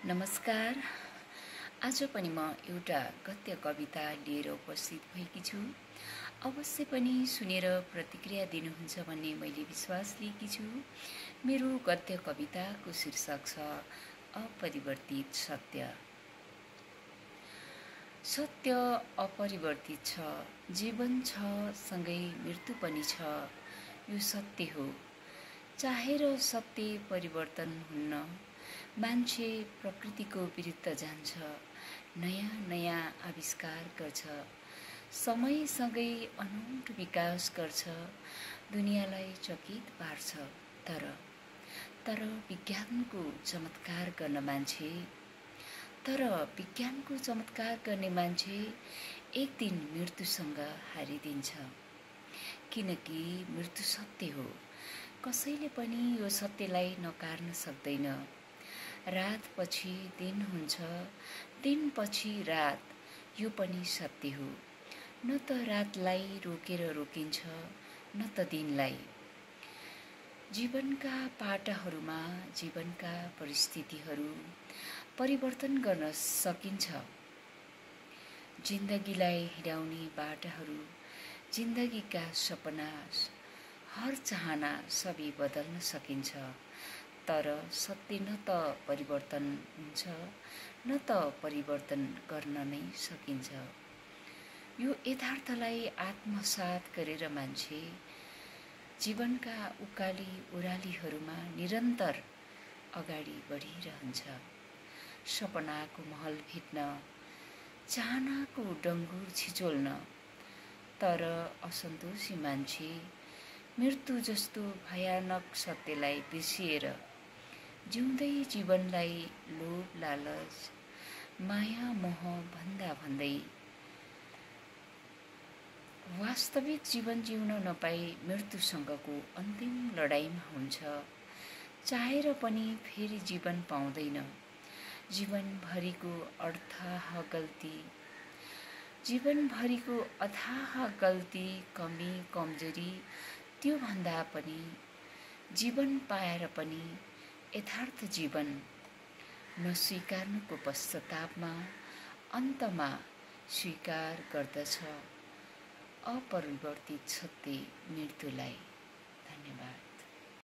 नमस्कार। आज पनि म एउटा गद्य कविता लिएर उपस्थित भएकी छु। अवश्य पनि सुनेर प्रतिक्रिया दिनुहुन्छ भन्ने मैले विश्वास लिएकी छु। मेरो गद्य कविताको शीर्षक छ अपरिवर्तित सत्य। सत्य अपरिवर्तित छ, जीवन छ सँगै मृत्यु पनि छ, यो सत्य हो। चाहेर सत्य परिवर्तन हुन्न, मान्छे प्रकृतिको विरुद्ध जान्छ, नयाँ नयाँ आविष्कार गर्छ, समयसँगै अनौठो विकास गर्छ, दुनियाँलाई चकित पार्छ। तर विज्ञानको चमत्कार गर्ने मान्छे एक दिन मृत्युसँग हारिदिन्छ, किनकि मृत्यु सत्य हो। कसैले पनि यो सत्यलाई नकार्न सक्दैन। रात पछि दिन हुन्छ, दिन पछि रात, यो पनि सत्य हो। न त रातलाई रोकेर रोकिन्छ, न त दिनलाई। जीवनका पाटाहरूमा जीवनका परिस्थितिहरू परिवर्तन गर्न सकिन्छ। जिन्दगीलाई हिँडाउने बाटाहरू, जिन्दगीका सपना, हर चाहना सबै बदल्न सकिन्छ। तर सत्य न त परिवर्तन हुन्छ, न त परिवर्तन गर्न नै सकिन्छ। यो यथार्थलाई आत्मसात गरेर मान्छे जीवनका उकाली ओह्रालीहरूमा निरन्तर अगाडि बढिरहन्छ। सपनाको महल भेट्न, चाहनाको डङ्गुर छिचोल्न। तर असन्तोषी मान्छे मृत्यु जस्तो भयानक सत्यलाई बिर्सिएर जिउँदै जीवनलाई लोभ लालच, माया मोह भन्दै वास्तविक जीवन जिउन नपाई मृत्युसँगको अन्तिम लडाईँमा हुन्छ। चाहेर पनि फेरि जीवन पाउँदैन। जीवनभरिको अथाह गल्ती, कमी, कमजोरी, त्यो भन्दा पनि जीवन पाएर पनि यथार्थ जीवन नस्वीकार्नुको पश्चातापमा अन्तमा स्वीकार गर्दछ अपरिवर्तित सत्य मृत्युलाई।